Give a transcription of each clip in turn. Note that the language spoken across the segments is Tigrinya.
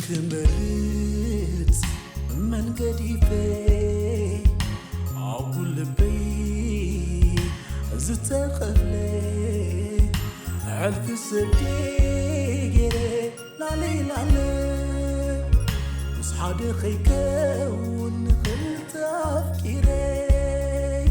ድምርጽ መንገዲፈ ኣብ ልበይ ዝተኸፍለ ሕልፊ ስደይ ገይረ ላለይ ላለ ምስ ሓደ ከይከውን ንኽልተ ኣፍቂረይ።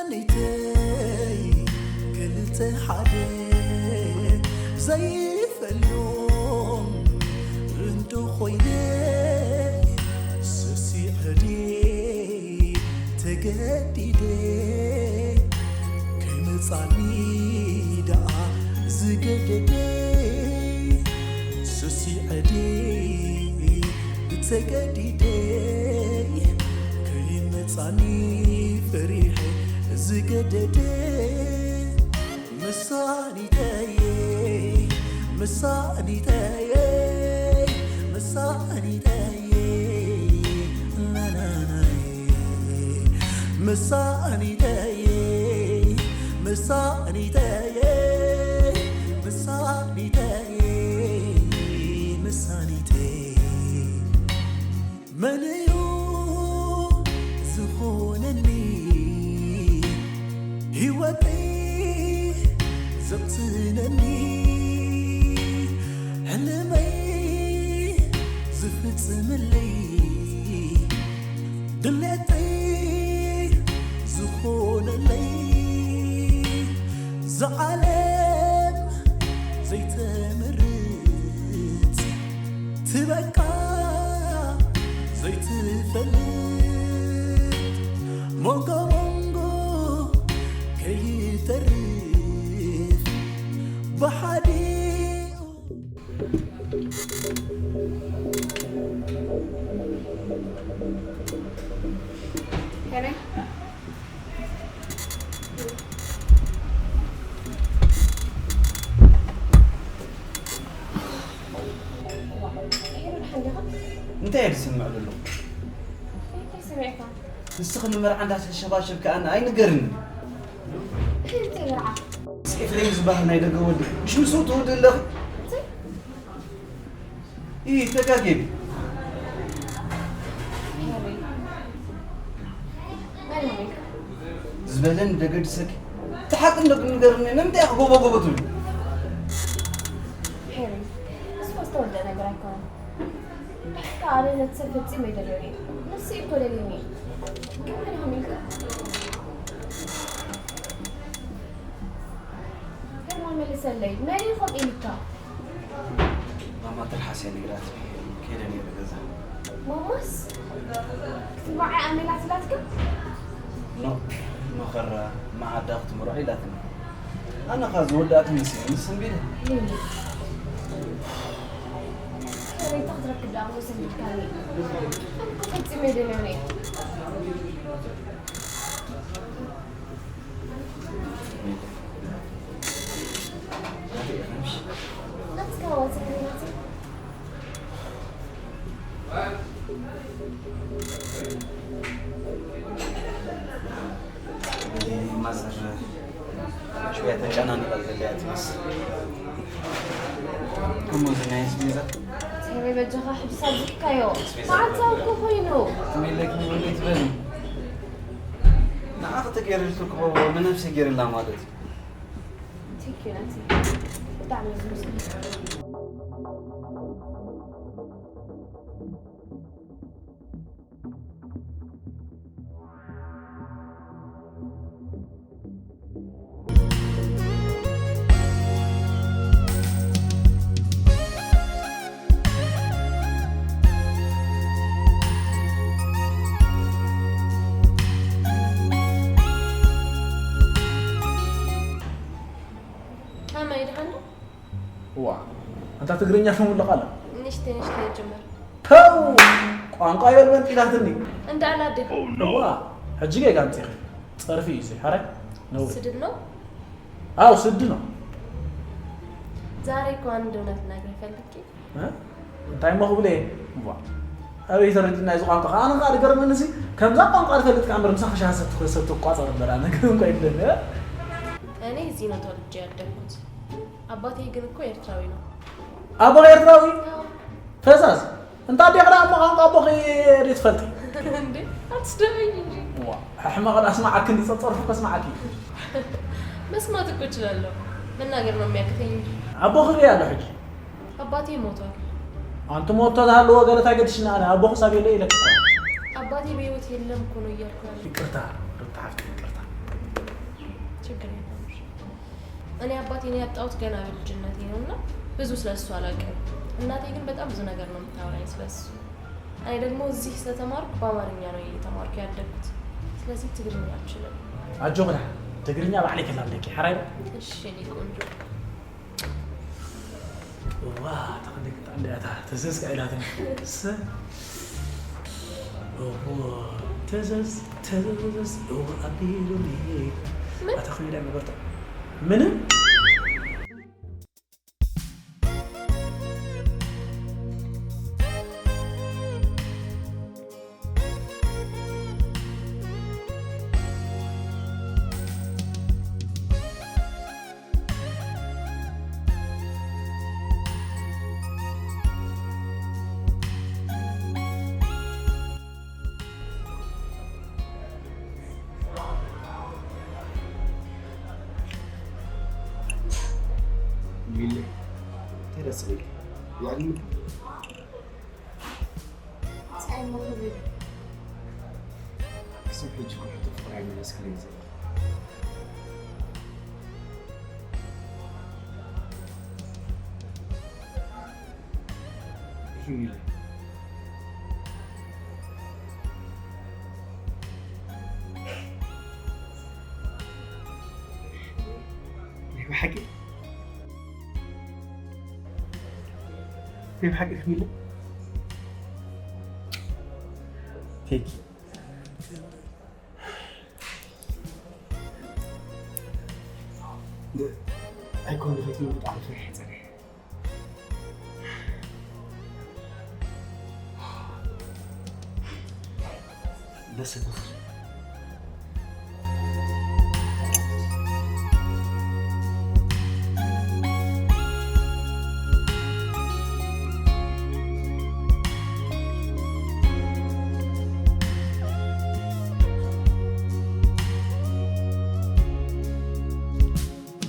መሳኒተይ ክልተ ሓደ ዘይፈልዮም እንዶ ኮይነ ሰሲዐ ድየ ተገዲደ ከይመጻኒ ደኣ ዝገደደ ሰሲዐ ድየ ተገዲደ ከይመጻኒ ፈሪሐ ዝገደደ መሳኒተየ መሳኒተየ መሳኒተየ ናናናየ መሳኒተየ መሳኒተየ መሳኒተየ መሳኒተየ መን እዩ ዝኾነኒ ህይወተይ ዘቕስነኒ ሕልመይ ዝፍጽምለይ ድሌተይ ዝኾነለይ ዝዓለም ዘይተምርጽ ትበቃ ዘይትፈልጥ ሞንጎ ሞንጎ ከይተርፍ ብሓዲኡ ከመይ? እንታይ እዩ ዝስምዕ ዘሎ? እንታይ ስሚዕካ? ንስኺ ንመርዓ እንዳተሸባሸብኪ ኣነ ኣይንገርኒ። እንታይ መርዓ? ኤፍሬም ዝበሃል ናይ ደገ ወዲ ምሽ ምስኡ ትውድእ ኣለኺ? እንታይ? ይህ ተጋጌቢ ዝበለን ደገድሰኪ ተሓቂ እንዶ ክንገርኒ ንምንታይ ኢኺ ጎቦ ጎቦ ትብሉ? ሄሪ፣ እሱ ዝተወደአ ነገር ኣይኮነን። ብሕካ ኣነ ነቲ ሰብ ፈጺመ ኣይደልዮን እየ። ንሱ እዩ እኮ ደልዩኒ። ግን መን ኢኹም ኢልካ? ሄርሞን መልሰለይ፣ መን ኢኹም ኢልካ? ማማ ትልሓስ እያ ነጊራትኒ ከይደ ነይረ ገዛ። ማማስ ክትምርዓይ ኣሜላ ትላትካ? ኖ መኸራ መዓዳ ክትምርዖ ኢላትኒ። ኣነ ኸኣ ዝወዳእኩ መሲሉኒ ሰንቢደ። ሄሪ፣ እንታይ ክትረክብ ደኣ እሞ ሰንቢድካኒ? ኣነ እኮ ፈጺመ ኣይደልዮን እየ። ማዘር ሽውያ ተጨናኒቓ ዘለያ ትመስል። እሞ እዚ ናይ ኣስቤዛ ሄሪ በጃኻ ሕጂ ሳብ ዝሕካዮ መዓልታዊ እኮ ኮይኑ። ትሜለኪ ወንዴ ትበል ንዓ ከተገይርልኪ እኮ ንነብሰይ ገይርላ ማለት እዩ። ቴንክ ዩ ናቲ ብጣዕሚ እዩ ዝምስገን። ከመይ ደሓን ዶ? እዋ ኣንታ ትግርኛ ሽሙ ኣለኻ ኣላ ንሽተይ ንሽተይ ጅምር ተው ቋንቋ ይበል መንጢላትኒ እንዳ ኣላደ እዋ ሕጂ ጌጋ ኣምፂኺ ፀርፊ እዩ እዚ ሓራይ ነውሪ። ስድድ ነው። አዎ ስድ ነው። ዛሬ እኮ አንድ እውነት ልነግርህ ፈልጌ። እ? እንታይ እሞ ክብል እየ? እዋ። ኣበይ ተረዲና እዚ ቋንቋ? ኣነ ከዓ ዝገርመኒ እዚ ከምዛ ቋንቋ ዝፈልጥ ከዓ እምበር ምሳኺ ሻሂ ሰቲ ሰቲ እቋፀር እምበር ኣነ ግን እንኳ ይብለኒ። እ? እኔ እዚህ ነው ተወልጄ ያደግኩት። አባቴ ግን እኮ ኤርትራዊ ነው። ኣቦ ኤርትራዊ ፈዛዝ እንታ ዲኻ ደኣ እሞ ቋንቋ ኣቦኺ ርእ ትፈልጢ? እንዴ አትስደበኝ እንጂ። ዋ፣ ሕማቕ ደኣ ስማዓኪ እንዲ ጸጸርፉ ከስማዓኪ። መስማት እኮ እችላለሁ፣ መናገር ነው የሚያቅተኝ እንጂ። ኣቦኺ ርእ ኣሎ ሕጂ። አባቴ ሞቷል። ኣንቲ ሞቶ ዝሃለዎ ገለ ታይ ገድሽና ኣነ ኣቦኺ ሳብ የለ ኢለኪ እኮ። አባቴ በህይወት የለም እኮ ነው እያልኩ ያለው። ይቅርታ ሩታ ሓፍቲ ይቅርታ። ችግር የለም። እኔ አባቴን ያጣሁት ገና በልጅነቴ ነው እና ብዙ ስለሱ አላውቅም። እናቴ ግን በጣም ብዙ ነገር ነው የምታወራኝ ስለሱ። እኔ ደግሞ እዚህ ስለተማርኩ በአማርኛ ነው እየተማርኩ ያደግኩት። ስለዚህ ትግርኛ አልችልም። ኣጆኺ ትግርኛ ባዕለይ ከላምደኪ ሓራይ ዶ? እሺ እኔ ቆንጆ። ዋ ተኸደክ ጣንዳታ ተሰስካ ኢላትኒ። ስ ዋ ተሰስ ተሰስ ዋ ኣቢሉኒ። ምን? ኣታ ኸይዳ መበርታ ምንም ሊሊ እንታይ ደስ ይብል? ያግኝ እንታይ እሞ ክብል? ክሳብ ሕጂ እኮ ሕቶ ፍቕሪ ኣይመለስክለይን ዘለኺ። ሂሚለ ናይ ብሓቂ ናይ ብሓቂ ሂሚለ ቴንኪ ኣይኮን ድኸትኒ ብጣዕሚ ፈሪሐ ፀኒሐ። ደስ ይብል።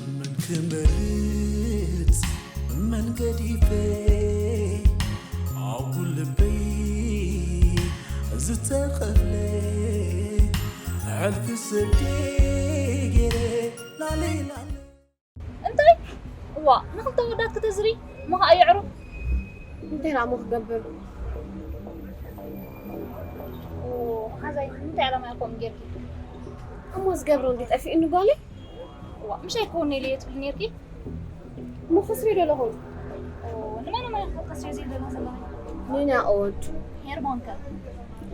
መን ክመርጽ መን ገዲፈ ኣብ ልበይ ዝተኸፍለ ሕልፊ ስደይ ገይረ ላለይ ላለይ እንታይ እዋ ንክልተ ወዳት ክተዝሪ እሞ ከዓ የዕሩ እንታይ ደኣ እሞ ክገብር ሓዛይ እንታይ ዕላማ ኢኹም ጌርኪ እሞ ዝገብሮ እንዲ ጠፊእኒ ጓለይ እዋ ምሽ ኣይከውን ኢለ እየ ትብል ኔርኪ እሞ ክስሪ ደለኹም ንመን መን ክትከስሪ ዘይደለ ዘለኺ ንናኦድ ሄርሞን ከ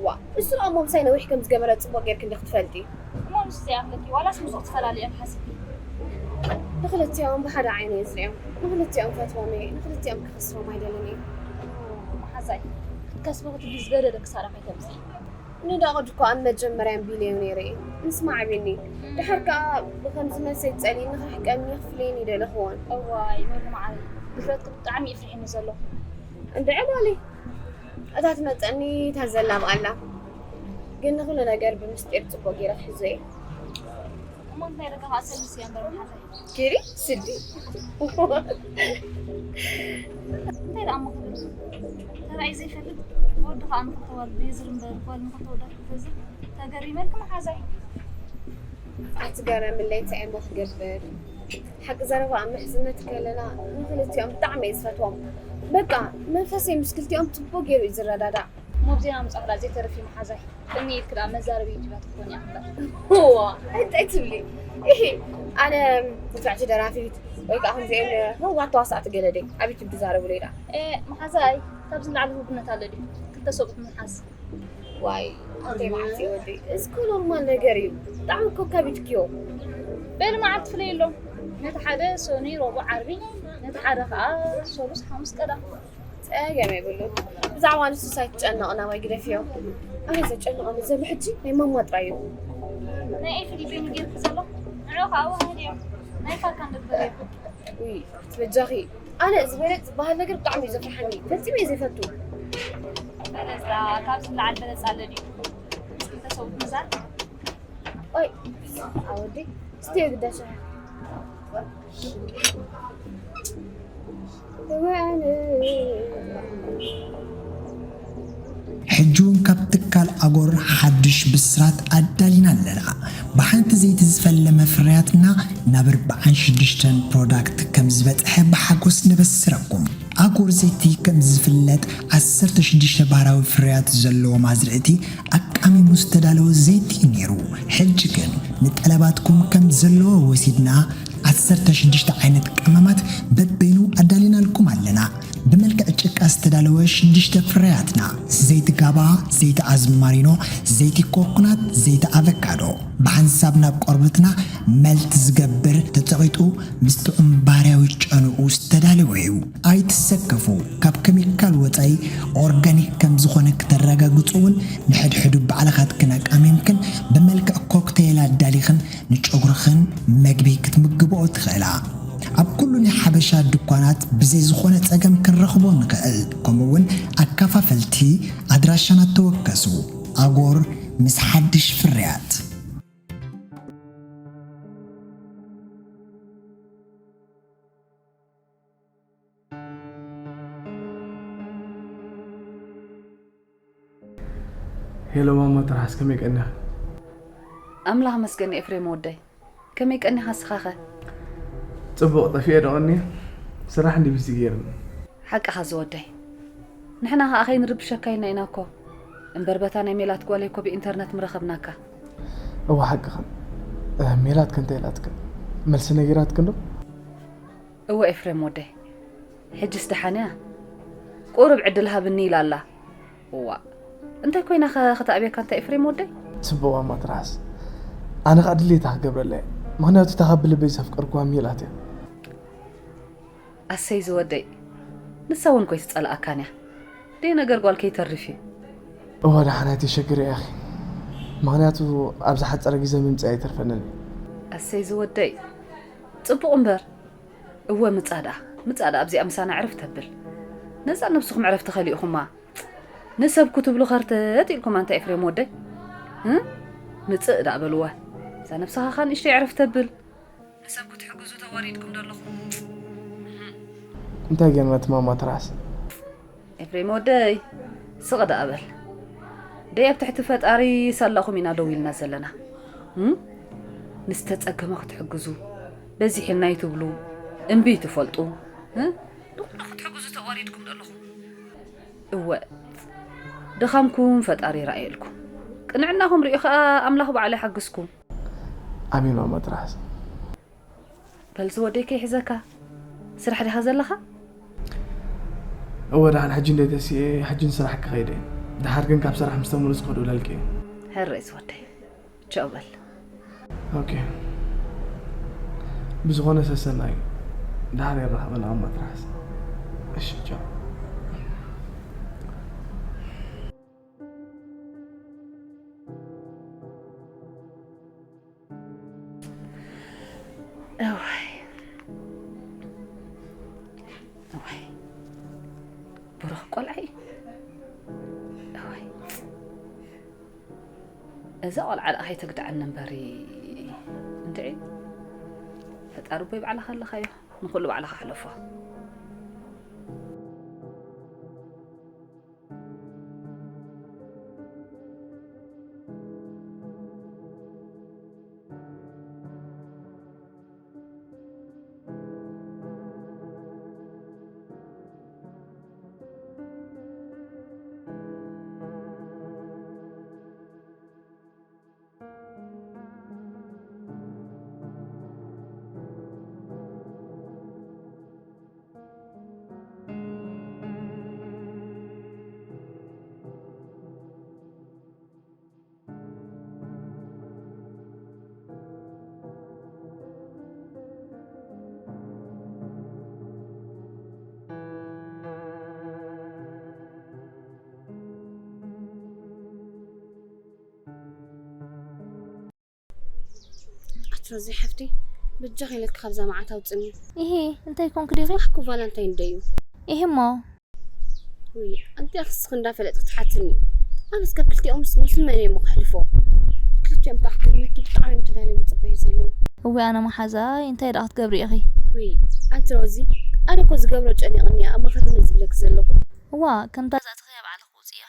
ዋ እሱ ደኣ እሞ ምሳይ ነዊሕ ከም ዝገበረ ፅቡቅ ጌርክ እንዲ ክትፈልጢ እሞ ንሱ ዘይኣምለኪ ዋላስ ምስኡ ትፈላለ እዮም ሓሲብኪ ንክልቲኦም ብሓደ ዓይነ እየ ዝሪኦም ንክልቲኦም ፈትዎም እየ ንክልቲኦም ክኸስሮም ኣይደልን እየ መሓዛይ ክትከስቢ ክትብሊ ዝገደደ ክሳራ ከይተምፅኢ ንዳቐድ እኮ ኣብ መጀመርያ ቢልዮን ነይረ እየ ምስ ማዕቢኒ ድሓር ከዓ ብከምዚ መልሰይ ፀሊእኒ ክርሕቀኒ ክፍለየኒ ይደለኽዎን እዋይ ሜሉ መዓረይ ድፍረትኪ ብጣዕሚ እዩ ፍሪሕኒ ዘሎ እንድዒ ጓለይ እታ ትመፀኒ እታ ዘላ ብኣላ ግን ንኩሉ ነገር ብምስጢር ፅቡቅ ገይረ ክሕዞ እየ እሞ እንታይ ኢለ ከዓ ሰልስ እያ እምበር መሓዛይ ኬሪ ስዲ እንታይ ደኣ እሞ ክብል ተራእዩ ዘይፈልጥ ወዲ ከዓ ንክልተ ዋል ቤዝር እምበር ጓል ንክልተ ወዳት ክተዝር ተገሪመልኪ መሓዛይ ኣትገረምለይ እንታይ እሞ ክገብር ሓቂ ዘረባ ኣብ ምሕዝነት ከለና ንክልቲኦም ብጣዕሚ እየ ዝፈትዎም በቃ መንፈሰይ ምስ ክልቲኦም ፅቡቅ ገይሩ እዩ ዝረዳዳእ ሞብ ዜና ምፃኽላ ዘይተርፍ እዩ መሓዛይ ቅኒ ኢልክ ደኣ መዛረቢ ዩቲባት ትኾን እያ እምበር ዋ እንታይ ትብሊ ይሄ ኣነ ንፍዕቲ ደራፊት ወይ ከዓ ከምዚኦም ህዋ ተዋሳእቲ ገለ ደይ ኣብ ዩቱብ ዝዛረቡ ለይ ደኣ መሓዛይ ካብዚ ንላዕሊ ህቡነት ኣሎ ድዩ ክልተ ሰብኡት ምሓዝ ዋይ ኣንተ መዓት ወዲ እስኮ ኖርማል ነገር እዩ ብጣዕሚ እኮ ከቢድክዮ በሊ መዓልቲ ፍለይሎም። ነቲ ሓደ ሰኑይ፣ ረቡዕ፣ ዓርቢ፣ ነቲ ሓደ ከዓ ሰሉስ፣ ሓሙስ ቀዳም። ጸገም የብሉ። ብዛዕባ ንሱስ ኣይትጨነቕ፣ ናባይ ግደፍዮ። ኣነ ዘጨንቐኒ ዘሎ ሕጂ ናይ ማማ ጥራይ እዩ። ናይ ኤፍሪም ጌርኩ ዘሎ ንዑ ከዓ ወሃድ እዮም። ናይ ፋካ ንግበር እዮም። ውይ፣ ትበጃኺ። ኣነ ዝበለጽ ዝበሃል ነገር ብጣዕሚ እዩ ዘፍርሓኒ። ፈጺመ እየ ዘይፈቱ። በለጻ፣ ካብዚ ንላዕሊ በለጻ ኣሎ ድዩ? ምስ ክልተ ሰብኡት ምዛር? ኦይ፣ ኣወደይ፣ ስትዮ ግዳ ሻሂ። ሕጂ እውን ካብ ትካል ኣጎር ሓድሽ ብስራት ኣዳሊና ኣለና። ብሓንቲ ዘይቲ ዝፈለመ ፍርያትና ናብ ኣርባዓን ሽዱሽተን ፕሮዳክት ከም ዝበጽሐ ብሓጎስ ነበስረኩም። ኣጎር ዘይቲ ከም ዝፍለጥ ዓሰርተ ሽዱሽተ ባህራዊ ፍርያት ዘለዎ ማዝርእቲ ኣቃሚሙ ዝተዳለወ ዘይቲ እዩ ነይሩ። ሕጂ ግን ንጠለባትኩም ከም ዘለዎ ወሲድና ዓሰርተ ሽዱሽተ ዓይነት ቀመማት በበይኑ ኣዳሊናልኩም ኣለና። ብመልክዕ ጭቃ ዝተዳለወ ሽዱሽተ ፍርያትና፣ ዘይቲ ጋባ፣ ዘይቲ ኣዝማሪኖ፣ ዘይቲ ኮኮናት፣ ዘይቲ ኣቨካዶ፣ ብሓንሳብ ናብ ቆርበትና መልት ዝገብር፣ ተጸቒጡ ምስ ጥዑም ባህርያዊ ጨንኡ ዝተዳለወ እዩ። ኣይትሰከፉ፣ ካብ ኬሚካል ወጻኢ ኦርጋኒክ ከም ዝኾነ ክተረጋግጹ እውን ንሕድሕዱ ባዕልኻትክን ኣቃሚምክን ብመልክዕ ኮክቴል ኣዳሊኽን ንጨጉርኽን መግቢ ክትምግብኦ ትኽእላ። ኣብ ኩሉ ናይ ሓበሻ ድኳናት ብዘይ ዝኾነ ጸገም ክንረኽቦ ንኽእል። ከምኡ እውን ኣከፋፈልቲ ኣድራሻና ተወከሱ። ኣጎር ምስ ሓድሽ ፍርያት። ሄሎ ማማ ትርሓስ፣ ከመይ ቀኒኻ? ኣምላኽ መስገን ኤፍሬም ወደይ፣ ከመይ ቀኒኻ እስኻኸ? ጽቡቕ፣ ጠፊኤ ዶ ቀኒየ? ስራሕ እንዲ ቢዚ ገይርኒ። ሓቅኻ ዝወደይ፣ ንሕና ኸኣ ከይንርብሸካ ኢልና ኢና እኮ። እምበር በታ ናይ ሜላት ጓለይ እኮ ብኢንተርነት ምረኸብናካ። እወ ሓቅኽን። እ፣ ሜላት ከ እንታይ ኢላትክን? መልሲ ነጊራትክን ዶ? እወ ኤፍሬም ወደይ፣ ሕጅስ ደሓን እያ። ቁሩብ ዕድል ሃብኒ ኢላ ኣላ። እዋእ፣ እንታይ ኮይና ኸ ከተኣብየካ እንታ ኤፍሬም ወደይ? ጽቡቕ እማ ትርሓስ። ኣነ ኸኣ ድሌታ ክገብረላ እየ። ምኽንያቱ እታ ካብ ብልበይ ዘፍቀርክዋ ሜላት እያ። ኣሰይ ዝወደይ፣ ንሳ እውን እኮ ኣይትጸልኣካን እያ። ደይ ነገር ጓል ከይተርፍ እዩ። እወ ደሓን ኣይትሸገሪ ኢኺ። ምኽንያቱ ኣብ ዝሓጸረ ግዜ ምምጻእ ኣይተርፈንን እዩ። ኣሰይ ዝወደይ፣ ጽቡቕ እምበር። እወ ምጻእ ደኣ፣ ምጻእ ደኣ ኣብዚኣ ምሳና ዕርፍ ተብል። ነጻ ነብስኹም ዕረፍቲ ከሊእኹማ። ንሰብ ክትብሉ ከርተት ኢልኩም ኣንታ ኤፍሬም ወደይ። እ? ምጽእ ደኣ በልወ። እዛ ነብስኻ ኸኣ ንእሽተይ ዕረፍ ተብል። ንሰብ ክትሕግዙ ተዋሪድኩም ዶ ኣለኹም? እንታይ ጌርና እቲ ማማ ትርሓስ? ኤፍሬም ወደይ፣ ስቕ ደኣ በል። ደይ ኣብ ትሕቲ ፈጣሪ ሳላኹም ኢና ደው ኢልና ዘለና። እም? ንዝተጸገመ ክትሕግዙ፣ በዚሕልና ይትብሉ፣ እምቢ ይትፈልጡ። እ? ንኹሉ ክትሕግዙ ተዋሪድኩም ዶ ኣለኹም? እወ፣ ድኻምኩም ፈጣሪ ይረኣየልኩም። ቅንዕናኹም ሪኡ ኸኣ ኣምላኽ ባዕሉ ይሓግዝኩም። ኣሜን ማማ ትርሓስ። በል ዝወደይ ከይሕዘካ። ስራሕ ዲኻ ዘለኻ? እወ፣ ደሓን ሕጂ እንደ ተሲኤ፣ ሕጂ ንስራሕ ክኸይድ እየ። ደሓር ግን ካብ ስራሕ ምስ ተመለስኩ ክድውለልኪ እየ። ሕራይ ዝወደይ። ቻው በል። ኦኬ። ብዝኾነ ሰሰናዩ። ደሓር የራኽበና እማ ትርሓስ። እሺ፣ ቻው። እዋይ። እዋይ። ብሩኽ ቆልዓ እዩ። እዋይ። እዛ ቆልዓ ደኣ ከይተግድዓኒ እምበሪ። እንድዒ። ፈጣሪ ቦይ ባዕልኻ ኣለኻዮ። ንኹሉ ባዕልኻ ሕለፎ። ሮዚ ሓፍቲ፣ በጃኺ ኢለኪ ካብዛ መዓት ኣውፅኒ። ኢሂ፣ እንታይ ኮንክ ዲኺ? ጽባሕ እኮ ቫላንታይን ደይ እዩ። ኢሂ እሞ። ውይ፣ ኣንቲ ኣኽስኽ እንዳፈለጥክ ትሓትኒ። ኣነስ ካብ ክልቲኦምስ ምስ መን እየ እሞ ከሕልፎ? ክልቲኦም ከዓ ክገርመኪ ብጣዕሚ እዮም ተዳልዮም ዝጽበዩ ዘለዉ። እወ፣ ኣነ መሓዛይ እንታይ ደኣ ክትገብሪ ኢኺ? ውይ፣ ኣንቲ ሮዚ፣ ኣነ እኮ ዝገብሮ ጨኒቕኒ እየ ኣብ መኸርኒ ዝብለኪ ዘለኹ። እዋ፣ ከምታ ዘእተኽያ ባዕልኺ ውፅእያ።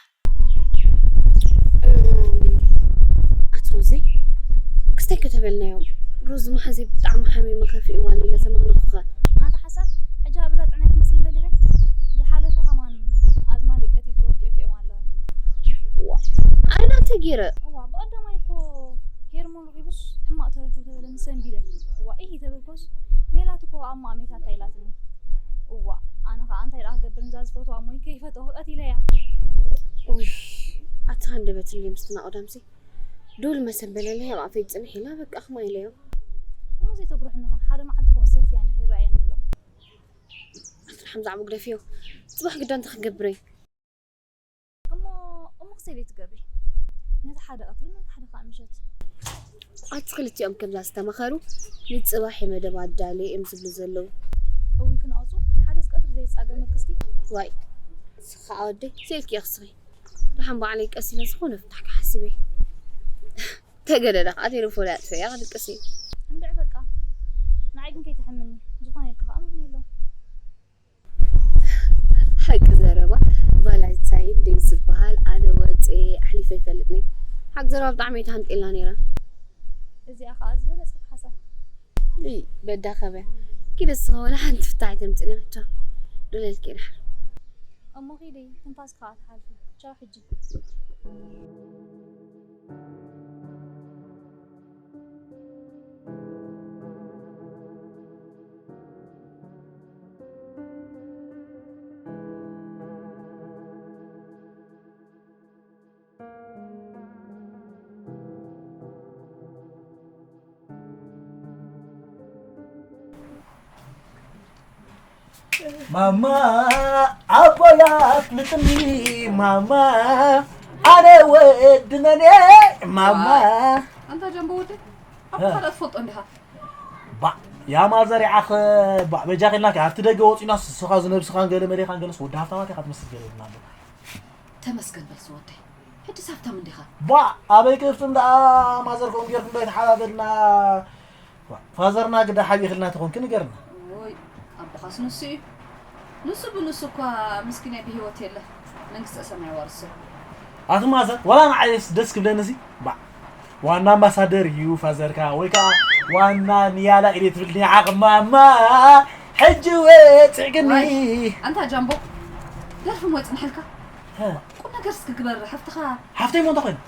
እም፣ ኣቲ ሮዚ፣ ክስታይ ከተበልናዮም። ሮዚ መሓዘይ ብጣዕሚ ሓሚመ ከፊእዋኒ ኢለ ተመኽነኹኸ። ኣቲ ሓሳብ፣ ሕጂ ኣብ እዛ ጥዕናይ ክትመጽእ እንደሊኺ? ዝሓለፈ ከማን ኣዝማደይ ቀቲልኪ ወዲእክዮም ኣለዋ። ዋ፣ ኣነ እንታይ ገይረ? እዋ፣ ብቐዳማይ እኮ ሄርሞን ረኺቡስ ሕማቕ ተረፊቡ ተበለኒ ሰንቢደ። እዋ፣ ኢሂ ተበልኩስ፣ ሜላት እኮ ኣብ ማእሜታታ ኢላትኒ። እዋ፣ ኣነ ኸኣ እንታይ ደኣ ክገብር፣ ንዛ ዝፈትዋ እሞ ከይፈተኹ ቀቲለያ። ኡይ፣ ኣቲ ሃንደበት እንድዩ ምስቲ ናቑዳምሲ። ዱል መሰንበለለይ ኣብ ኣፈይ ጽንሕ ኢላ፣ በቃ፣ ከማይ ኢለዮ። እሞ ዘይተጉርሕኒ ኸ? ሓደ መዓልቲ እኮ ክትሰፍያ እንዲኺ ይረኣየኒ ኣሎ። ኣቲ ሓምዛ ዓቡ ግደፍዮ። ጽባሕ ግዳ እንታይ ክንገብር እዩ? እሞ፣ እሞ ክሰይ ዘይትገብሪ? ነቲ ሓደ ቀትሪ፣ ነቲ ሓደ ከዓ ምሸት። ኣቲ ክልቲኦም ከምዛ ዝተመኸሩ፣ ንጽባሕ የመደብ ኣዳልየ እዮም ዝብሉ ዘለዉ። እውይ፣ ክንቐጹ፣ ሓደስ ቀትሪ ዘይጻገመልክስኪ? ዋይ፣ ንስኺ ከዓ ወደይ፣ ስኢልኪ ኢኺ ንስኺ። ደሓን ባዕለይ ቀስ ኢለ ዝኾነ ፍታሕ ክሓስብ እየ። ተገደደ ከዓ ቴሌፎን ኣጥፍኤ እየ ክድቅስ እየ። እንድዒ በቃ፣ ንዓይ ግን ከይትሕምኒ፣ ዝኾነ ኢልካ ከዓ ምኽንያ የለውም። ሓቂ ዘረባ፣ ቫላንታይን ደይ ዝበሃል ኣነ ወፅኤ ኣሕሊፈ ኣይፈልጥን እየ። ሓቂ ዘረባ ብጣዕሚ እየ ተሃንጢልና ነይረ። እዚኣ ከዓ ዝበለፀት ሓሳብ። እይ፣ በዳ ከበ። ኪደ እስኻ ወላ ሓንቲ ፍታሕ ኣይተምፅእን ኢኻ። ዶለልኪ ድሓር። እሞ ኺዲ፣ ትንፋስካ ትሓልፊ። ቻው ሕጂ። ማማ ኣቦይ ኣፍልጥኒ ማማ ኣነ ወዲ መን እየ ማማ። ኣንታ ጃምቦ ወደይ፣ ኣቦኻ እ። ደኣ ትፈልጦ እንዲኻ? ባ፣ ያ ማዘር ይዓኸ፣ ባ፣ በጃኺ ኢልናኪ፣ ኣብቲ ደገ ወጺናስ ንስኻ ዝነብስኻን ገለ መሌኻን ገለስ ወዲ ሃፍታማት ኢኻ ትመስል ገለ ኢልና ኣሎ። ተመስገን በል ዝወደይ። ሕጂስ ሃብታም እንዲኻ? ቧ! ኣበይ ክፍትም ደኣ ማዘር ከምኡ ጌርኩም ዶ ኣይተሓባበልና? ቧ! ፋዘርና ግዳ ሓቢእኽልና ተኾንኪ ንገርና። ኦይ፣ ኣቦኻስ ንሱ እዩ። ንሱ ብንሱ እኳ ምስኪናይ ብህይወት የለን። መንግስተ ሰማይ ዋርሶ። ኣቲ ማዘር፣ ዋላ ንዓይስ ደስ ክብለኒ ሲ? ባ! ዋና ኣምባሳደር እዩ ፋዘርካ፣ ወይ ከዓ ዋና ንያላ ኢለ ትብል ኒዓ ቅማማ። ሕጂ ወጽዕግኒ። ዋይ፣ ኣንታ ጃምቦ፣ ደርፊ ሞ ጽንሐልካ? ሀ። ቁም ነገር እስኪ ግበር፣ ሓፍትኻ። ሓፍተይ ሞ እንታይ ኮይኑ?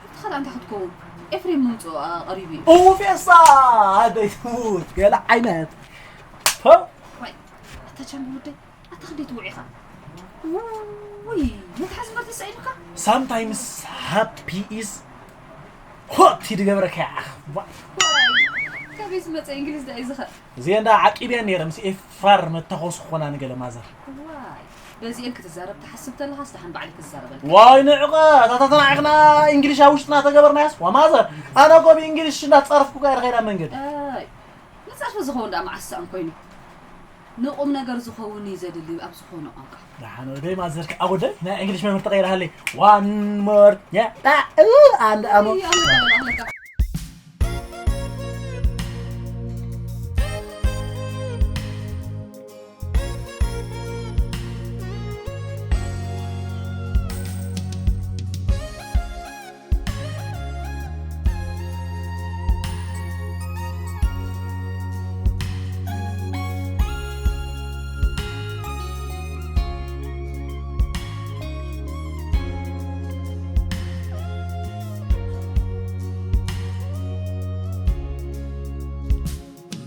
ሓፍትኻ ደኣ እንታይ ክትከውን? ኤፍሬም ምምፅኡ ቀሪቡ እዩ። ኡፍ፣ ኤሳ፣ ኣደይ ትሙት፣ ገለ ዓይነት። ፖ። ዋይ፣ ኣታ ጃምቦ ወደይ፣ ኣታ ክንደይ ትውዒኻ? ውይ፣ መትሓዚ እምበር ተሳኢኑካ? Sometimes happy is hot ይድገብረካ ይዓኽ። ዋይ። ዋይ፣ ካበይ ዝመፀ እንግሊዝ ደኣ እዩ ዝኸ? እዚኤን ደኣ ዓቂበን ነይረ፣ ምስ ኤፋር መታኾሲ ክኾና ንገለ ማዘር። ዋይ፣ በዚኤን ክትዛረብ ትሓስብ ተለኻስ ደሓን ባዕለይ ክዛረበልካ። ዋይ ንዕቐት፣ ኣታ ተናዒኽና እንግሊሽ ኣብ ውሽጥና ተገበርናያስ፣ ዋ ማዘር፣ ኣነ እኮ ብእንግሊሽ እንዳተጻረፍኩ እኮ እየ ከይዳ መንገዲ። ኣይ፣ ንጸርፊ ዝኸውን ደኣ መዓስ ሰኣን ኮይኑ? ንቁም ነገር ዝኸውን እዩ ዘድሊ ኣብ ዝኾነ ቋንቋ። ደሓን ወደይ ማዘር፣ ከዓ ወደይ ናይ እንግሊሽ መምህር ተቐይርሃለይ። One more፣ yeah፣ and amo። እይ፣ ኣለ ተበላኽለካ።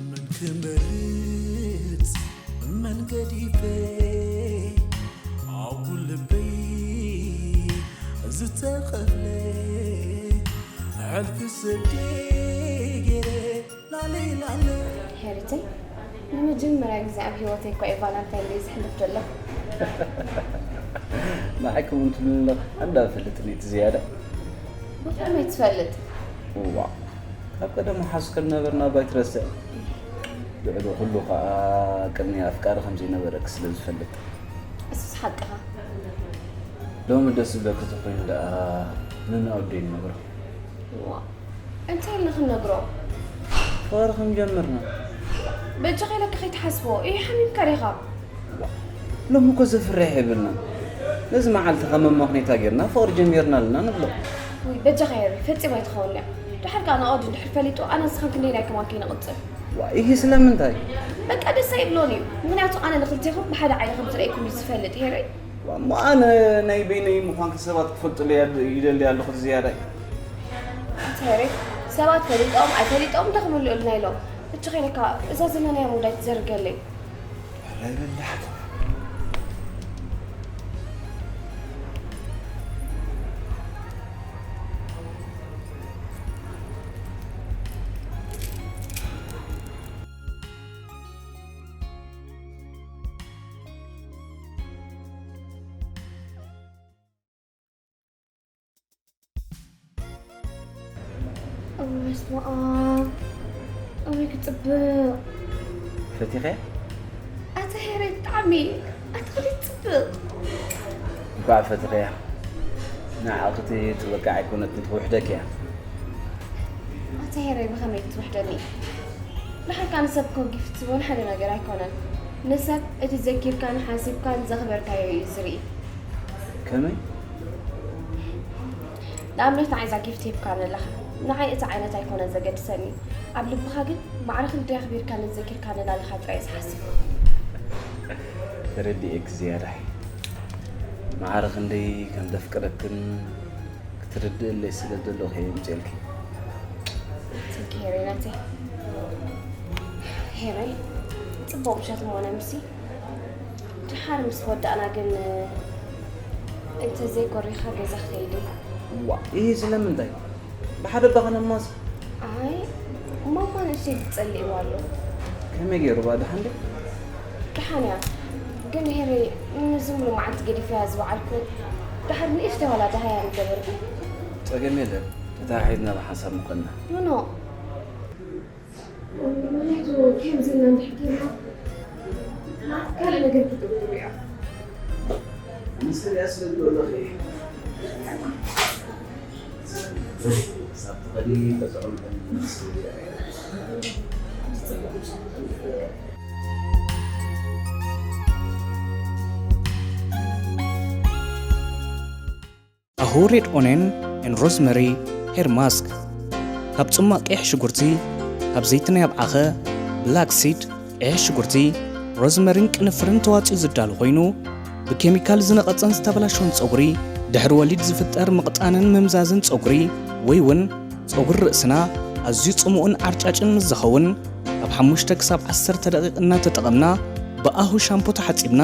መን ክመርጽ መን ገዲፈ ኣብ ልበይ ዝተኸፍለ ሕልፊ ስደይ ገይረ ላለይ ላለ። ሄሪተይ፣ ንመጀመርያ ግዜ ኣብ ህይወተይ እኳ እየ ቫላንታይን ደይ ዝሕልፍ ዘለኹ። ንዓይ ከምኡ እንትብልኒ ኣለኹ፣ ኣንዳ ፈልጥኒ እቲ ዝያዳ። ብኸመይ ትፈልጥ? እዋ፣ ኣብ ቀደም ሓስ ከም ነበርና ባይትረስዕ፣ ልዕሊ ኩሉ ከኣ ቅድሚ ኣፍቃሪ ከም ዘይነበረክ ስለ ዝፈልጥ። እሱስ ሓቅኻ። ሎሚ ደስ ዝብለኪ ተኾይኑ ደኣ ነናወደይ ንነግሮ። ዋ፣ እንታይ ኢልና ክንነግሮ? ፍቕሪ ከም ጀመርና። በጃኻ ኢለካ ከይትሓስቦ፣ እዩ ሓሚምካ ዲኻ? ሎሚ እኮ ዘፍርሕ የብልና። ነዚ መዓልቲ ከም መመኽኔታ ጌርና ፍቕሪ ጀሚርና ኣለና ንብሎ። ውይ፣ በጃኻ የሪ፣ ፈጺማ ኣይትኸውን እያ። ድሓር ከኣ ንኣዱ እንድሕር ፈሊጡ፣ ኣነ ንስኻን ክንደየናይ ከማን ከይንቕጽል። ዋይ፣ ይሄ ስለምንታይ? በቃ ደስ ኣይብሎን እዩ። ምኽንያቱ ኣነ ንኽልቴኹም ብሓደ ዓይኒ ከም ዝርእየኩም እዩ ዝፈልጥ፣ ሄረይ። ዋ፣ እሞ ኣነ ናይ በይነይ ምዃንኪ ሰባት ክፈልጡለይ ይደሊ ኣለኹ ዝያዳይ። ኣቲ ሄረይ፣ ሰባት ፈሊጦም ኣይፈሊጦም ደኽምልኡልና ኢሎም። እቺ ኸይነካ እዛ ዘለናያ ሙዳይ ትዘርገለይ። ኧረ በላሕት። እወ፣ በስመ ኣብ። እወ፣ ክጽብቕ። ፈቲኸያ? ኣታ ሄረይ፣ ብጣዕሚ። ኣታ፣ ከመይ ትጽብቕ። እንኳዕ ፈቲኸያ። ንዓኺ ትጽብቕ ኣይኮነትን፣ ትውሕደኪ እያ። ኣታ ሄረይ፣ ብኸመይ ክትውሕደኒ? ንሓካ ንሰብ እኮ ጊፍት ዝብል ሓደ ነገር ኣይኮነን። ንሰብ እቲ ዘኪርካን ሓሲብካን ዘኽበርካዮ እዩ ዝርኢ። ከመይ? ንኣብነት ንዓይ እዛ ጊፍት ሂብካኒ ኣለኻ። ንዓይ እቲ ዓይነት ኣይኮነን ዘገድሰኒ። ኣብ ልብኻ ግን ማዕረ ክንደይ ኣኽቢርካንን ዘኪርካንን ኣለኻ ጥራይ ዝሓስብ። ተረዲኤኪ ዝያዳ። ማዕረ ክንደይ ከም ዘፍቅረክን ክትርድእለይ ስለ ዘለኹ እየ የምፅኤልኪ። ቴንኪ ሄረይ ናተይ። ሄረይ፣ ጽቡቕ ምሸት ምኾነ ምሲ። ድሓር ምስ ወዳእና ግን እንተዘይኮሪኻ ገዛ ክኸይድ እየ። ዋ፣ ይሄ ስለምንታይ? ብሓደ ባኸነ ማስ ኣይ፣ ማማ ንእሽተይ ትጸልእዋ ኣሎ። ከመይ ገይሩ ባ ደሓን ድዩ? ደሓን እያ። ግን ሄረይ፣ ንዝም ኢሉ መዓልቲ ገዲፈያ ዝወዓልኩ፣ ድሓር ንእሽተይ ዋላ ደሃያ ምገበርኩ። ጸገም የለን። ተተሓሒዝና ብሓንሳብ ምኾንና። ኖ፣ ኖ። ምኽንያቱ ከምዚ ኢልና እንድሕር ጌርና፣ ካልእ ነገር ክትገብሩ እያ። ንስርያ ስለ ዝደለኺ። ክሳብ ትኸዲ ተጥዕምዕን ስርያ እያ። ኣሁ ሬድ ኦኔን ኤን ሮዝመሪ ሄር ማስክ። ካብ ጽማቕ ቀይሕ ሽጉርቲ፣ ካብ ዘይቲ ናይ ኣብዓኸ፣ ብላክ ሲድ፣ ቀይሕ ሽጉርቲ፣ ሮዝመሪን ቅንፍርን ተዋጺኡ ዝዳሎ ኮይኑ፣ ብኬሚካል ዝነቐጸን ዝተበላሸወን ጸጉሪ ድሕሪ ወሊድ ዝፍጠር ምቕጣንን ምምዛዝን ጸጉሪ ወይ እውን ጸጉሪ ርእስና ኣዝዩ ጽሙእን ዓርጫጭን ምስ ዝኸውን፣ ካብ ሓሙሽተ ክሳብ ዓሰርተ ደቂቕ እናተጠቐምና ብኣሁ ሻምፖ ተሓጺብና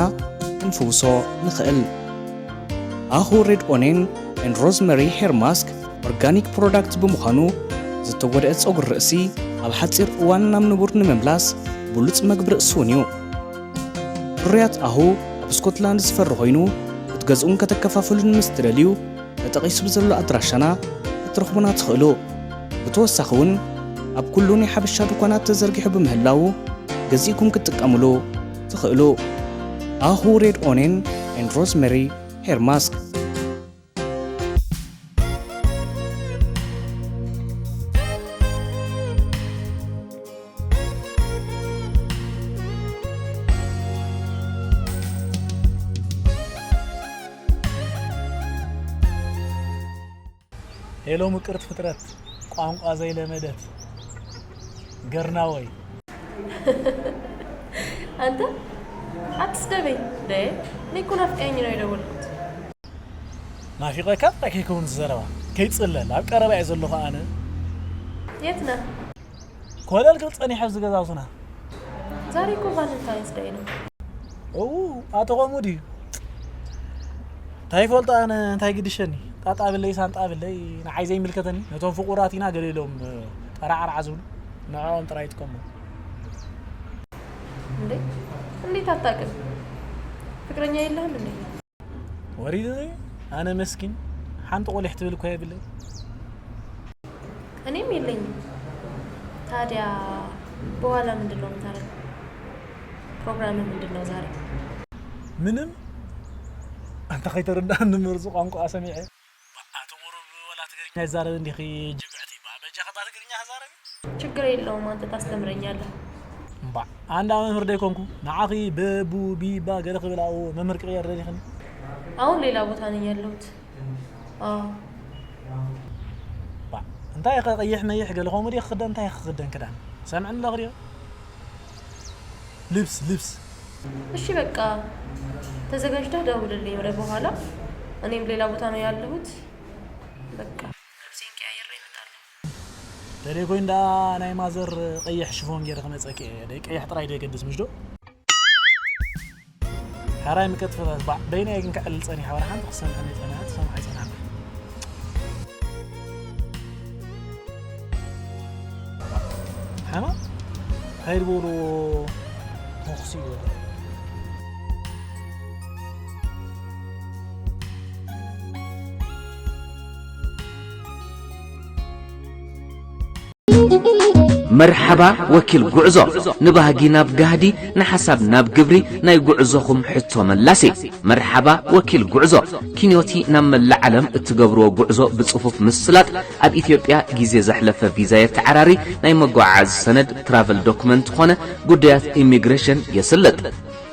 ክንፍውሶ ንኽእል። ኣሁ ሬድ ኦኔን ኤንድ ሮዝመሪ ሄር ማስክ ኦርጋኒክ ፕሮዳክት ብምዃኑ፣ ዝተጎድአ ጸጉሪ ርእሲ ኣብ ሓጺር እዋን ናብ ንቡር ንምምላስ ብሉጽ መግቢ ርእሲ እውን እዩ። ፍርያት ኣሁ ኣብ ስኮትላንድ ዝፈሪ ኮይኑ፣ ክትገዝኡን ከተከፋፍሉን ምስ ትደልዩ፣ ተጠቒሱ ብዘሎ ኣድራሻና ክትረኽቡና ትኽእሉ። ብተወሳኺ እውን ኣብ ኩሉ ናይ ሓበሻ ድኳናት ተዘርጊሑ ብምህላዉ፣ ገዚእኩም ክትጥቀሙሉ ትኽእሉ። ኣሁ ሬድ ኦኔን ኤንድ ሮዝመሪ ሄር ማስክ። ሄሎ ምቅርት ፍጥረት፣ ቋንቋ ዘይለመደት ገርናወይ። ኣንተ ኣትስደበይ። ደ እኔ እኮ ናፍቀኸኝ ነው የደወልኩት። ናፊቐካ ጥራይ ከይከውን ዝዘረባ ከይጽለል ኣብ ቀረባ እየ ዘለኹ ኣነ። የት ነህ? ኮለል ክብል ጸኒሐ ኣብዚ ገዛውትና። ዛሬ እኮ ቫለንታይንስ ደይ ነው። እው፣ ኣቶ ኾሙ ድዩ? እንታይ ይፈልጦ ኣነ፣ እንታይ ግድሸኒ? ጣጣ ብለይ ሳንጣ ብለይ ንዓይ ዘይምልከተኒ። ነቶም ፍቑራት ኢና ገለ ኢሎም ጠራዕራዕ ዝብሉ ንዕኦም ጥራይ ይጥቀሙ። እንዴ? እንዴት አታውቅም? ፍቅረኛ የለህም እንዴ? ወሪድኒ ኣነ መስኪን፣ ሓንቲ ቆሊሕ ትብል እኮ የብለይ። እኔም የለኝም። ታዲያ በኋላ ምንድን ነው የምታደርገው? ፕሮግራም ምንድን ነው ዛሬ? ምንም። አንተ ከይተረዳእኒ መርዙ ቋንቋ ሰሚዐ። ኣቲ ቁሩብ ወላ ትግርኛ ይዛረብ እንዲኺ ጅብዕቲ። በጃኻ እታ ትግርኛ ተዛረቢ። ችግር የለውም፣ አንተ ታስተምረኛለህ። እምባ፣ ኣንዳ መምህር ደይኮንኩ ንዓኺ በቡ ቢባ ገለ ክብል ኣብኡ መምህር ክቕየር ደሊኽኒ? አሁን ሌላ ቦታ ነኝ ያለሁት። አዎ። ባ፣ እንታይ ኢኸ ቀይሕ መይሕ ገለ ከምኡ ድየ ክኽደን? እንታይ ኢኸ ክኽደን ክዳን? ሰምዕኒ ኣለኹ ድዮ? ልብስ ልብስ። እሺ በቃ ተዘጋጅተህ ደውልልኝ ወደ በኋላ። እኔም ሌላ ቦታ ነው ያለሁት። በቃ ልብሴን ቀያይሬ እመጣለሁ። ተደይ ኮይን ደኣ ናይ ማዘር ቀይሕ ሽፎን ገይረ ክመፀኪ እየ። ደይ ቀይሕ ጥራይ ደይ ገድስ ምሽ ዶ? ሓራይ ምቀት ፍታት ባዕ በይናይ ግን ክዕልል ጸኒሐ ወላ ሓንቲ ክሰምዐኒ ጸኒሐ ትሰምዓይ ጸናዕኩ። ሓማ እንታይ ዝበሉ ተኹሲ ይበሉ። መርሓባ ወኪል ጉዕዞ፣ ንባህጊ ናብ ጋህዲ፣ ንሓሳብ ናብ ግብሪ፣ ናይ ጉዕዞኹም ሕቶ መላሲ። መርሓባ ወኪል ጉዕዞ፣ ኪንዮቲ ናብ መላእ ዓለም እትገብርዎ ጉዕዞ ብጽፉፍ ምስላጥ፣ ኣብ ኢትዮጵያ ግዜ ዘሕለፈ ቪዛ የተዓራሪ፣ ናይ መጓዓዓዚ ሰነድ ትራቨል ዶክመንት ኾነ ጉዳያት ኢሚግሬሽን የስልጥ።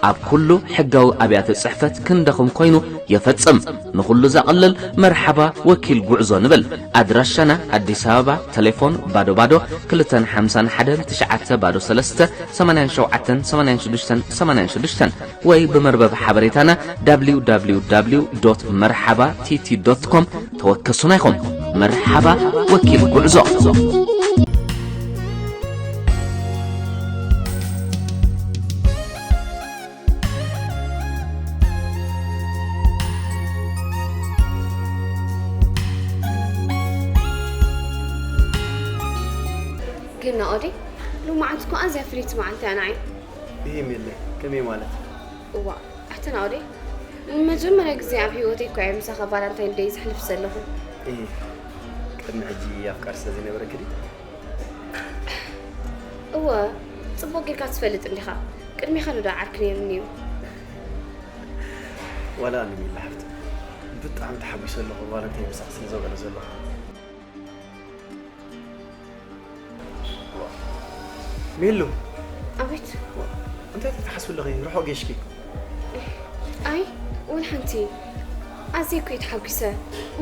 ኣብ ኩሉ ሕጋዊ ኣብያተ ጽሕፈት ክንደኹም ኮይኑ የፈጽም። ንኹሉ ዘቕልል መርሓባ ወኪል ጉዕዞ ንብል። ኣድራሻና ኣዲስ ኣበባ፣ ተሌፎን ባዶ ባዶ ክልተን ሓምሳን ሓደን ትሽዓተ ባዶ ሰለስተ ሰማንያን ሸውዓተን ሰማንያን ሽዱሽተን ሰማንያን ሽዱሽተን ወይ ብመርበብ ሓበሬታና www.marhabatiti.com ተወከሱና ኢኹም። መርሓባ ወኪል ጉዕዞ። ግን ናኦደይ፣ ሎማዓንቲ እኮ ኣዝያ ፍልይቲ መዓልቲ እያ ንዓይ። ይሄ ሜለ ከመይ ማለት? እዋ፣ ኣቲ ናኦደይ፣ ንመጀመርያ ግዜ ኣብ ህይወተይ እኮ እየ ምሳኻ ቫላንታይን ደይ ዘሕልፍ ዘለኹ። እህ፣ ቅድሚ ሕጂ ኣፍቃሪ ስለ ዘይነበረኪ ድዩ? እወ፣ ጽቡቕ ጌርካ ትፈልጥ እንዲኻ። ቅድሚኻ ዶ ደኣ ዓርኪ ነይሩኒ እዩ? ዋላ ኣነ ሜላ ሓፍቲ፣ ብጣዕሚ ተሓጒሰ ኣለኹ ቫለንታይን ምሳኺ ስለ ዘውዕሎ ዘለኹ። ሜሉ፣ ኣቤት። እንታይ ትሓስቢ ኣለኺ? ርሑቕ ጌሽኪ። ኣይ፣ ወላ ሓንቲ። ኣዝየ እኮ እየ ተሓጒሰ።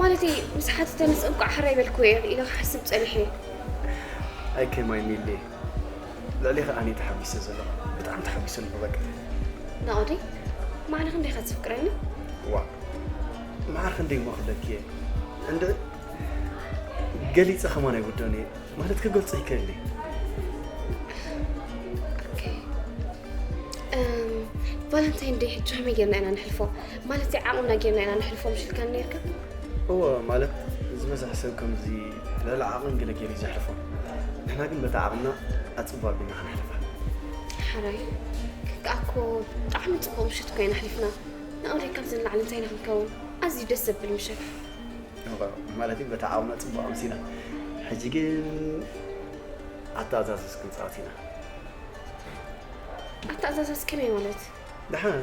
ማለተይ፣ ምስ ሓተተንስ እንቋዕ ሕራይ በልክዎ እየ ኢለ ክሓስብ ጸኒሐ። ኣይ ከማይ ሜሌ፣ ልዕሌኺ ኣነ እየ ተሓጒሰ ዘለኹ። ብጣዕሚ ተሓጒሰ ኣለኹ በቃ። ናኦደይ፣ ማዕረ ክንደይ ኢኻ ትፍቅረኒ? ዋእ፣ ማዕረ ክንደይ እሞ ክብለኪ እየ? እንድዒ ገሊጸ ከማን ኣይውድኦን እየ። ማለት ክገልጾ ይከብድ እዩ። ኦኬ። እም፣ ቫለንታይን ደይ ሕጂ ከመይ ጌርና ኢና ነሕልፎ? ማለት ዓቕምና ጌርና ኢና ነሕልፎ ምሽ ኢልካኒ ኔርካ? እወ፣ ማለት ዝበዝሐ ሰብ ከምዚ ልዕሊ ዓቕሚ ገለ ገይሩ እዩ ዘሕልፎ። ንሕና ግን በቲ ዓቕምና ኣጽቡቕ ኣቢልና ከነሕልፋ። ሓራይ፣ ከኣ እኮ ብጣዕሚ ጽቡቕ ምሸት እኮ ኢና ኣሕሊፍና። ናኦደይ ካብዚ ንላዕሊ እንታይ ኢና ክንከውን? ኣዝዩ ደስ ዘብል ምሸት። እወ፣ ማለት እዩ በቲ ዓቕምና ጽቡቕ ኣምሲና። ሕጂ ግን ኣተኣዛዝስ ክንጻወት ኢና። ኣተኣዛዛስ ከመይ ማለት? ደሓን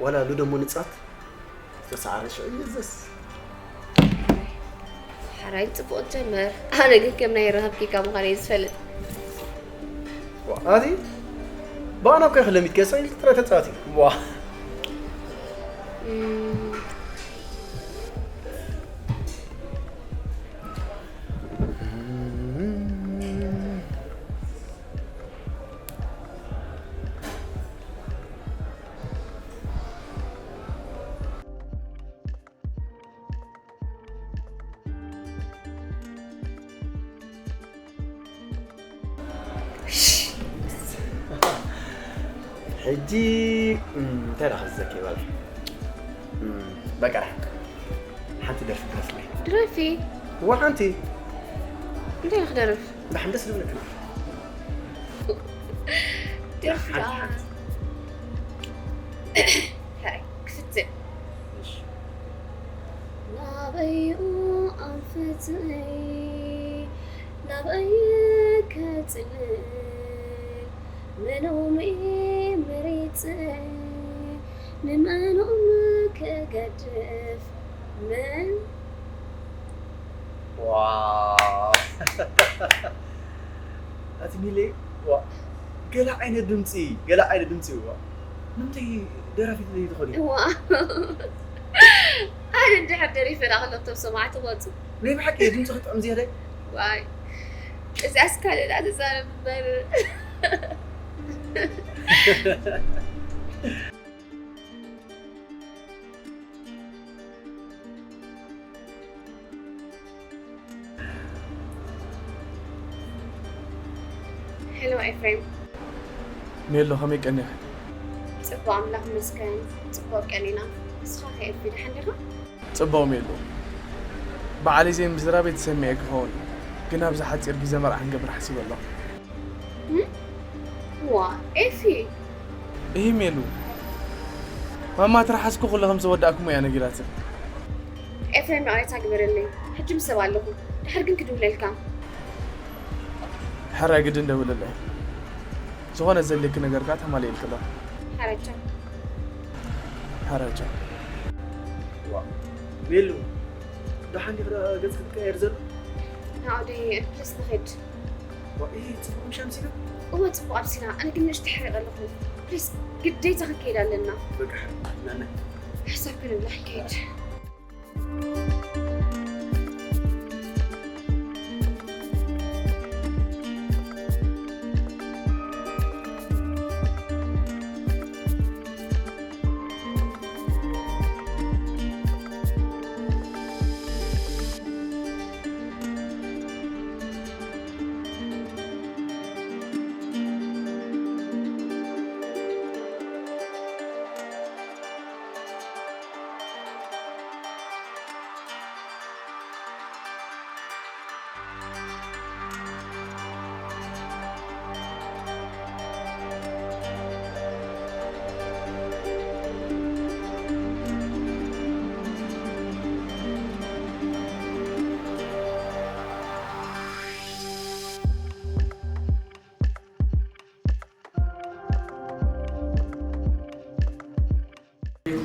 ዋላ ሉዶ እሞ ንጻወት። ዝተሰዓረ ሽዑ ይእዘዝ። ሓራይ ጽቡቕ ጀመር። ኣነ ግን ከም ናይ ረሃብ ጌጋ ምዃነይ ዝፈልጥ። ዋ፣ ኣቲ ብኣና እኮ ኢኺ ለሚድኪ፣ ሳይል ጥራይ ተጻወቲ። ዋ። እም፣ ሕጂ እም፣ እንታይ ደኣ ክዘኪ ይበል? እም፣ በቃ ደሓን። ሓንቲ ደርፊ ድረፍለይ። ድረፊ? እዋ ሓንቲ። እንታይ ኢኻ ክደርፍ? ደሓን ደስ ዝብለኪ ደርፊ። ደርፊ ሓንቲ፣ ደኣ። ሓንቲ። ሕራይ፣ ክፍትን። እሺ። ናበይኡ ኣንፍተይ፣ ናበይ ጽልእ መኖም መሪጽ ንመኖም ክገድፍ ምን ዋው ኣቲ ሚሌ ዋ ገለ ዓይነት ድምፂ ገለ ዓይነት ድምፂ ዋ ንምንታይ ደራፊት ዘይትኾኒ ዋ ኣነ እንድሕር ደሪፈ ዳ ከለቶም ሰማዕቲ ክወፁ ናይ ብሓቂ ድምፂ ክጥዕም ዝያዳይ ዋይ እዚኣስ ካልእ ዳ ትዛረብ እምበር ሄሎ ኤፍሬም ሜሎ ከመይ ቀኒኺ? ፅቡቅ ኣምላኽ ይመስገን ፅቡቅ ቀኒና ንስኻ ከ ኤፊ ደሓን ዲኻ? ጽቡቕ ሜሉ። በዓል ኢዜን ብዝራብ እየ ተሰሚዐ ክኸውን ግን ኣብዚ ሓጺር ግዜ መርዓ ክንገብር ሓሲበ ኣለኹ። ዋ ኤፊ እሂ ሜሉ። ማማ ትርሓስኩ ኩሉ ከም ዝወዳእኩሞ እያ ነጊራትኒ። ኤፍሬም ይቕሬታ ግበረለይ ሕጂ ምስ ሰብ ኣለኹ ድሕር ግን ክድውለልካ። ሕራይ ግድን ደውለለይ። ዝኾነ ዘድልየኪ ነገር ከኣ ተማሊኤልኪ ኣለኹ። ሓረቻ ሓረቻ ሜሉ ደሓን ዲኺ ገጽ ክትቀየር ዘሎ ናኦደይ ፕሊስ ንኽድ ይህ ጽቡቕ ምሽ ኣምሲና እወ ጽቡቕ ኣብሲና ኣነ ግን ንእሽቶ ሕሪቕ ኣለኹ ፕሊስ ግዴታ ክንከይድ ኣለና በቃ ናና ሕሳብ ክንብላ ክንከይድ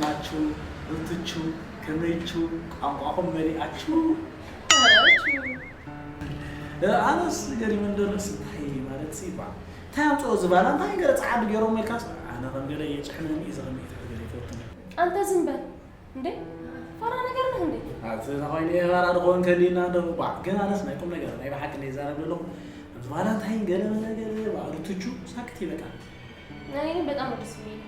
ናችሁ ርትቹ ከመይቹ ቋንቋኹም መሊኣችሁ ኣነስ ገሪመን ደሎ እንታይ ማለት ሲ ባ እንታይ ኣምፅኦ እዚ ባላ እንታይ ገለ ፀዓዱ ገይሮም ኢልካስ ኣነ ከም ገለ የጭሕነኒ እዚ ከም ኢትሕገለ ይፈትን ኣንተ ዝም በል እንዴ ፋራ ነገር ነህ እንዴ ኣቲ ተኾይነ የባራ ድኾን ከሊና ዶ ባ ግን ኣነስ ናይ ቁም ነገር ናይ ብሓቂ እንደ ይዛረብ ዘለኹ እዚ ባላ እንታይ ገለ መለ ገለ ባ ርትቹ ሳክት ይበቃ ናይ ግን በጣም ደስ የሚል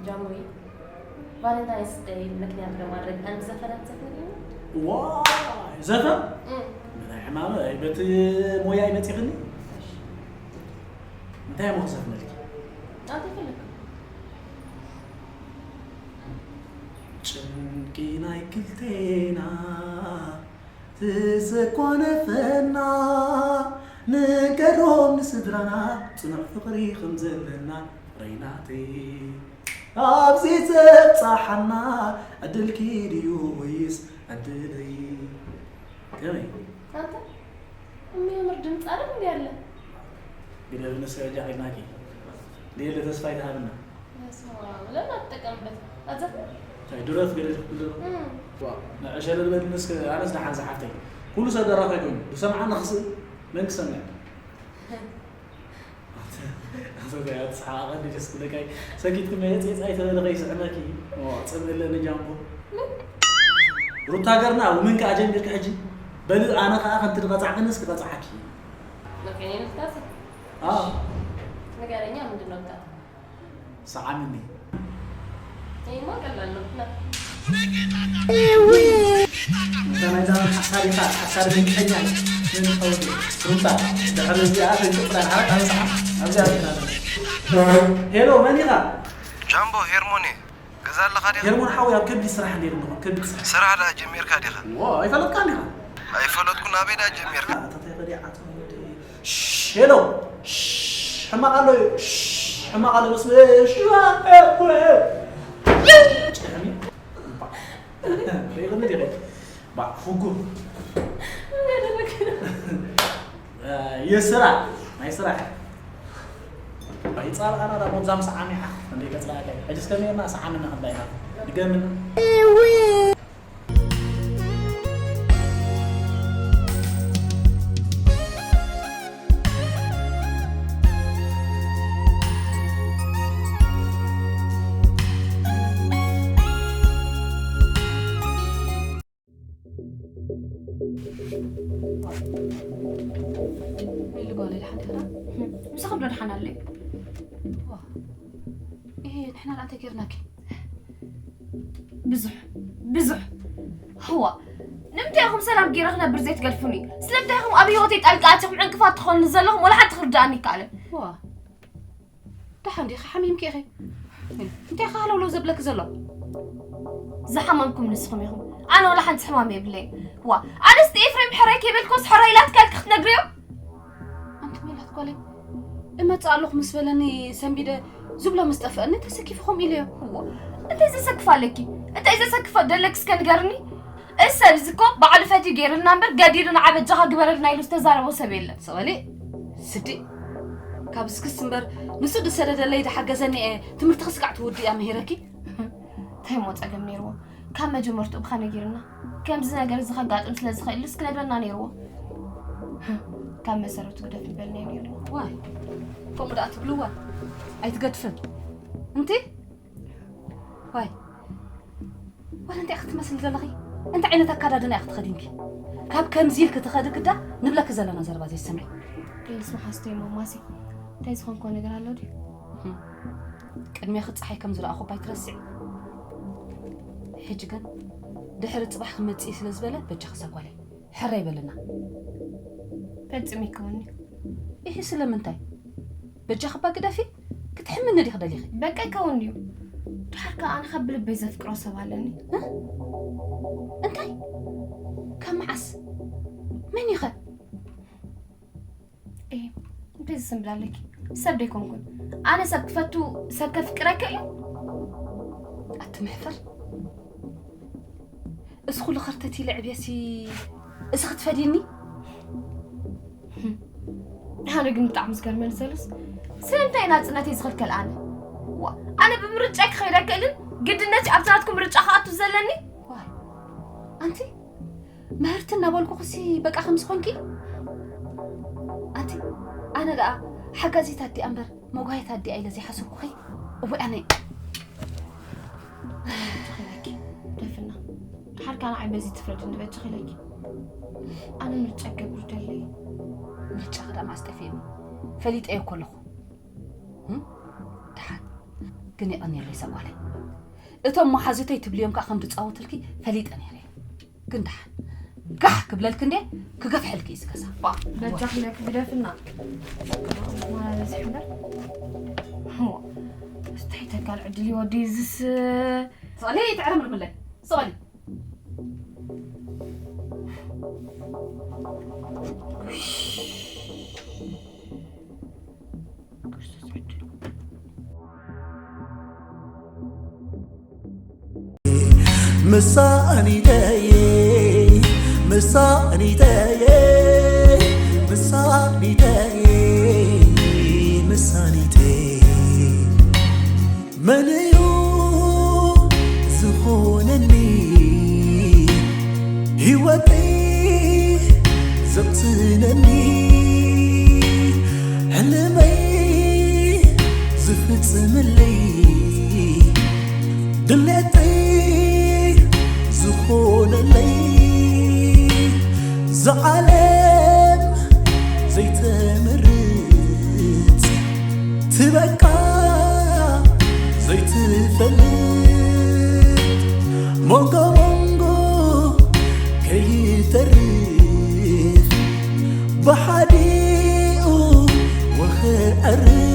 ጃሙሪ ቫለንታይንስ ደይ ምክንያት በማድረግ አንድ ዘፈን አትዘፍንልኝ? ዋይ ዘፈን ምናይ ሕማመ በቲ ሞያ ይመፂኽኒ እንታይ እሞ ክዘፍነልኪ አንተ ፈለግ ጭንቂ ናይ ክልቴና ትዘኳነፈና ንገሮም ንስድራና ጽኑዕ ፍቕሪ ከም ዘለና ፍቕረይ ናተይ ኣብዚ ዘብጻሓና ዕድልኪ ድዩ ወይስ ዕድለይ ከመይ አንተ የሚያምር ድምፅ አይደል እንዲ ያለ ግደፍ ንስረጃ ኺድናኪ ሌለ ተስፋ ይትሃብና ለምን አትጠቀምበት አትዘፍን ታይ ድረፍ ገለ ትብሎ ንዕሸለ ዝበል ንስከ ኣነስ ደሓን ዝሓፍተይ ኩሉ ሰብ ደራፋይ ኮይኑ ዝሰምዓኒ ክስእል መን ክሰምዕ ኣተያት ሰሓቐ ደስ ክብለካይ ሰኪትኩም መየፅየፅ ኣይተበለኸ ይስዕመኪ ፅምእለኒ ጃምቦ ሩታ ገርና ውምን ከዓ ጀሚርካ ሕጂ በል ኣነ ከዓ ከምቲ ዝቐፃዕክንስ ክቐፅዓኪ ንገረኛ ምንድን ነው ብታት ሰዓምኒ ይማ ቀላል ነው ና እንተ ናይዛ ሓሳድ ኢኻ፣ ሓሳድ መልክዐኛ። ምን ይኸውን? ሩታ፣ ድሕሪ እዚኣ ከይትጥራን፣ ሓራት ኣብ ሰዓት ኣብዚኣ ትናለ። ሄሎ፣ መን ኢኻ? ጃምቦ፣ ሄርሞን እየ። ገዛ ኣለኻ ዲኻ? ሄርሞን ሓወይ፣ ኣብ ከቢድ ስራሕ ነይሩ፣ ከቢድ ስራሕ። ስራሕ ደኣ ጀሚርካ ዲኻ? ዎ፣ ኣይፈለጥካን ዲኻ? ኣይፈለጥኩን፣ ኣበይ ደኣ ጀሚርካ? ኣታ እንታይ ከዲዓ፣ ኣታ ወዲ። ሽ-፣ ሄሎ፣ ሽ-፣ ሕማቕ ኣሎ እዩ። ሽ-፣ ሕማቕ ኣሎ መስሎ። ሽ-፣ ጭሕሚ። ሪኢኹም ዲኺ? ባዕ ፍጉር። የስራሕ፣ ናይ ስራሕ። ይጻብኣና ዳ ሞዛም ሰዓሚዓ። እንዴ ከጽላእካ። ሕጅስ ከመየና ሰዓምና ክንዳይና። ድገምን። ኢሉ ጓለይ ደሓን ዲኻ? ምሳኹም ዶ ደሓን ኣለዩ? ዋ፣ እሄ፣ ንሕና ደኣ እንታይ ጌርናኪ? ብዙሕ፣ ብዙሕ። ህዋ፣ ንምንታይ ኢኹም ሰላም ገይረ ክነብር ዘይትገድፉኒ? ስለምንታይ ኢኹም ኣብ ህይወተይ ጣልቃ ኣቲኹም ዕንቅፋት ትኾኑኒ ዘለኹም? ወላ ሓንቲ ክርድኣኒ ይከኣልን። ዋ፣ ደሓን ዲኺ? ሓሚምኪ ኢኺ? እንታይ ኢኻ ሃለውለው ዘብለኪ ዘሎ? ዝሓመምኩም ንስኹም ኢኹም። ኣነ ወላ ሓንቲ ሕማም የብለይን። ዋ፣ ኣነስ እቲ ኤፍሬም ሕራይ ከይበልክዎስ ሕራይ ኢላትካ ኢልኪ ክትነግርዮ? ኣንቲ ሜላት ጓለይ፣ እመጽእ ኣለኹ ምስ በለኒ ሰንቢደ ዝብሎ ምስ ጠፍአኒ ተሰኪፉ ከምኡ ኢለዮ። እዎ፣ እንታይ ዘሰክፍ ኣለኪ? እንታይ ዘሰክፍ ደለኪ እስከ ንገርኒ? እዚ ሰብ እዚ እኮ ባዕሉ ፈትዩ ገይሩልና እምበር ገዲዱ ንዓ በጃኻ ግበረልና ኢሉ ዝተዛረቦ ሰብ የለን። ስቕ በሊ ስዲ፣ ካብ እስክስ እምበር ንሱ ዝሰደደለይ ዝሓገዘኒ እየ ትምህርቲ ክስካዕ ትውድእ እያ ምሂረኪ። እንታይ እሞ ጸገም ነይርዎ? ካብ መጀመርትኡ ብኻ ነጊርና። ከምዚ ነገር እዚ ከጋጥም ስለ ዝኽእል እስኪ ነግረና ነይርዎ። ካብ መሰረቱ ግደፍ ምበልናዮ ነይርና። ዋይ፣ ከምኡ ደኣ ትብልዋ? ኣይትገድፍን። እንቲ? ዋይ፣ ዋላ እንታይ ክትመስሊ ዘለኺ? እንታይ ዓይነት ኣካዳድና ኢኺ ትኸዲንኪ? ካብ ከምዚ ኢልኪ ትኸዲ ግዳ ንብለኪ ዘለና ዘረባ ዘይሰምዒ። ፕሊስ መሓዝተይ ሞማሲ፣ እንታይ ዝኾንኮ ነገር ኣሎ ድዩ? እህም። ቅድሜኺ ጸሓይ ከም ዝረኣኹ ባይ ትረስዒ። ሕጂ ግን ድሕሪ ጽባሕ ክመጽእ ስለ ዝበለ በጃኺ ሰጓለይ። ሕራይ በልና። ፈጺሙ ይከውን'ዩ። ኢሂ ስለምንታይ? በጃኺ እባ ግደፊ፣ ክትሕምኒ ዲኺ ደሊኺ? በቃ ይከውን'ዩ። ድሓር ከኣ ኣነ ካብ ብልበይ ዘፍቅሮ ሰብ ኣለኒ። እ? እንታይ? ካብ መዓስ? መን እዩ ኸ? ኤ፣ እንታይ ዝስምብል ኣለኪ? ሰብ ዶ ኣይኮንኩን? ኣነ ሰብ ክፈቱ፣ ሰብ ከፍቅር ኣይክእልን? ኣቲ መሕፈር። እዚ ኩሉ ከርተት ኢለ ዕብየሲ እዚ ክትፈድይኒ? ኣነ ግን ብጣዕሚ ዝገርመኒ ዘሎስ፣ ስለምንታይ ናጽነተይ ዝኽልከል ኣነ? ዋ፣ ኣነ ብምርጫይ ክኸይድ ኣይክእልን? ግድነት ኣብቲ ናትኩም ምርጫ ክኣቱ ዘለኒ? ዋይ፣ ኣንቲ ምህርቲ እናበልኩኽሲ በቃ ከምዚ ኾንኪ? ኣንቲ ኣነ ደኣ ሓጋዚት ኣዲኣ እምበር መጓየት ኣዲኣ ኢለ ዘይሓሰብኩኺ? እወ ኣነ በጃኺ ኢለኪ፣ ደፍና። ድሓር ከኣ ንዓይ በዚ ትፍረድኒ፣ በጃኺ ኢለኪ። ኣነ ምርጫ ክገብር ደለየ። ምርጫኺ ደኣ መዓስ ጠፊእኒ? ፈሊጠዮ እኮ ኣለኹ። እም? ደሓን። ግን የቐንየለይ ሰጓለይ። እቶም መሓዙተይ ትብልዮም ከኣ ከም ዝጻወቱልኪ ፈሊጠ ነይረ። ግን ደሓን። ጋሕ ክብለልኪ እንዴ ክገፍሐልኪ እዩ ዝገዛ። ባ፣ በጃኺ ኢለኪ ግደፍና። ማለት ይሕበር። ሆ፣ እንታይ ተካል ዕድል ይወዲ እዚስ? ስቐሊ፣ ትዕረምርምለይ። ስቐሊ። ምሳኒተየ፣ ምሳኒተየ፣ ምሳኒተየ፣ ምሳኒተየ። መን እዩ ዝኾነኒ ህይወተይ ዘቕስነኒ፣ ሕልመይ ዝፍጽምለይ፣ ድሌተይ ዝኾነለይ፣ ዝዓለም ዘይተመርጽ ትበቃ ዘይትፈልጥ፣ ሞንጎ ሞንጎ ከይት ይተርፍ ብሓደ